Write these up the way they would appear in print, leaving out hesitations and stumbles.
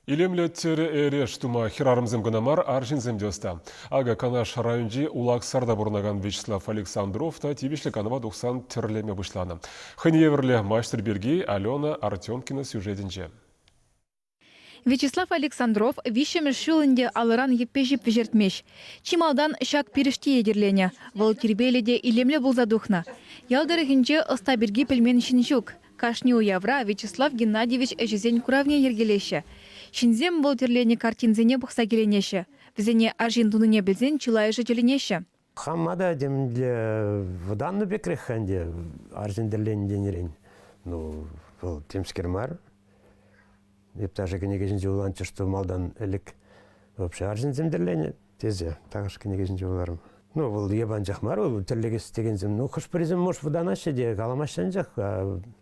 Илемлӗ тӗрӗ-эреш тума хӗрарӑмсем кӑна мар, арҫынсем те ӑста. Акӑ Канаш районӗнчи Улаксарта пурӑнакан Вячеслав Александров та тивӗҫлӗ канӑва тухсан тӗрлеме пуҫланӑ. Хӑйне евӗрлӗ маҫтӑр пирки Алена Артемкина сюжетӗнче. Вячеслав Александров виҫҫӗмӗш ҫул ӗнтӗ алӑран йӗппе ҫип вӗҫертмест. Чи малтан ҫак пирӗштие тӗрленӗ. Вӑл тирпейлӗ те илемлӗ пулса тухнӑ. Ял тӑрӑхӗнче ӑста пирки пӗлмен ҫын ҫук. Кашни уявра Вячеслав Геннадьевич ӗҫӗсен куравне йӗркелеҫҫӗ. Ҫынсем вӑл тӗрленӗ картинсене пӑхса киленеҫҫӗ. Вӗсене арҫын тунине пӗлсен чылайӑшӗ тӗлӗнеҫҫӗ. Хама та темле вӑтаннӑ пекрех-ха ӗнтӗ арҫын тӗрленӗ тенӗрен. Ну, вӑл темскер мар. Эп даже кӗнеке ҫинче вуланччӗ, что малтан ӗлӗк вообще арҫынсем тӗрленӗ тесе тахӑш кӗнеке ҫинче вуларӑм. Ну, вӑл эп анчах мар, вӑл тӗрлекес текенсем, ну, хӑш-пӗрисем, может, вӑтанаҫҫӗ те, каламаҫҫӗ анчах,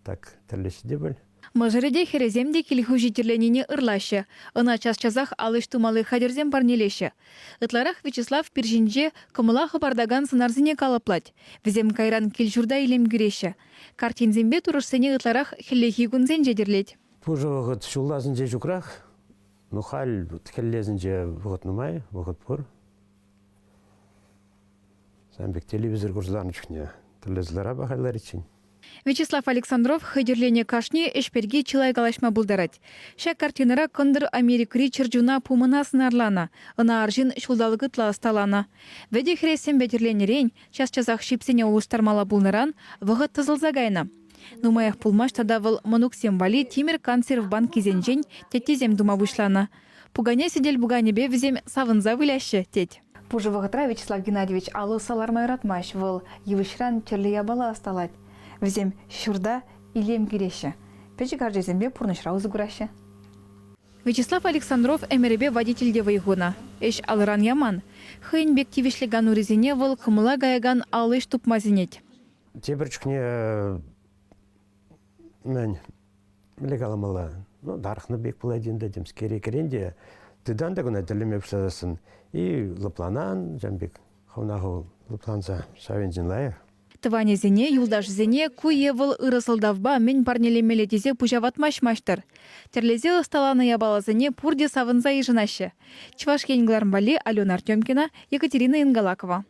так тӗрлеҫҫӗ те пуль. Мӑшӑрӗ те, хӗрӗсем те кил хуҫи тӗрленине ырлаҫҫӗ. Ӑна час-часах ал ӗҫ тумалли хатӗрсем парнелеҫҫӗ. Ытларах Вячеслав пир ҫинче кӑмӑла хӑпартакан сӑнарсене калӑплать. Вӗсем кайран кил-ҫурта илем кӳреҫҫӗ. Картинсемпе турӑшсене ытларах хӗллехи кунсенче тӗрлет. Пушӑ вӑхӑт ҫулласенче ҫукрах. Ну, халь хӗллесенче вӑхӑт нумай, вӑхӑт пур. Сан пек телевизор курса ларнӑ чухне тӗрлесе ларапа халь лариччен. Вячеслав Александров хӑй тӗрленӗ кашни ӗҫ пирки чылай калаҫма пултарать. Ҫак картинӑра Кӑнтӑр Америкӑри чӗрчуна пумӑна сӑнарланӑ. Ӑна арҫын ҫулталӑк ытла ӑсталанӑ. Вӗтӗ хӗрессемпе тӗрленӗрен, час-часах ҫипсене улӑштармалла пулнӑран вӑхӑт тӑсӑлса кайнӑ. Нумаях пулмасть тата вӑл мӑнуксем валли тимӗр консерв банкисенчен теттесем тума пуҫланӑ. Пукане сӗтел-пуканӗпе вӗсем савӑнса выляҫҫӗ, тет. Пушӑ вӑхӑтра Вячеслав Геннадьевич алӑ усса ларма юратмасть. Вӑл йывӑҫран тӗрлӗ япала ӑсталать. Вӗсем ҫурта илем кӳреҫҫӗ. Пӗчӗк ачасемпе пурнӑҫра усӑ кураҫҫӗ. Вячеслав Александров ӗмӗрӗпе водительте вӑй хунӑ. Ӗҫ алӑран яман. Хӑйӗн пек тивӗҫлӗ канурисене вӑл кӑмӑла каякан ал ӗҫ тупма сӗнет. Тепӗр чухне мӗн, мӗнле каламалла, ну, тарӑхнӑ пек пулать ӗнтӗ, темскере кӗрен те тытан та кӑна тӗллеме пуҫласассӑн и лӑпланан, ҫавӑн пек хӑвна хӑв лӑпланса ҫав енчен лайӑх. Тӑванӗсене, юлташӗсене ку е вӑл ырӑ сӑлтавпа мӗн парнелемелле тесе пуҫа ватмасть маҫтӑр. Тӗрлесе ӑсталанӑ япаласене пурте савӑнса йышӑнаҫҫӗ. Чӑваш Ен кӑларӑм валли Алена Артемкина, Екатерина Ингалакова.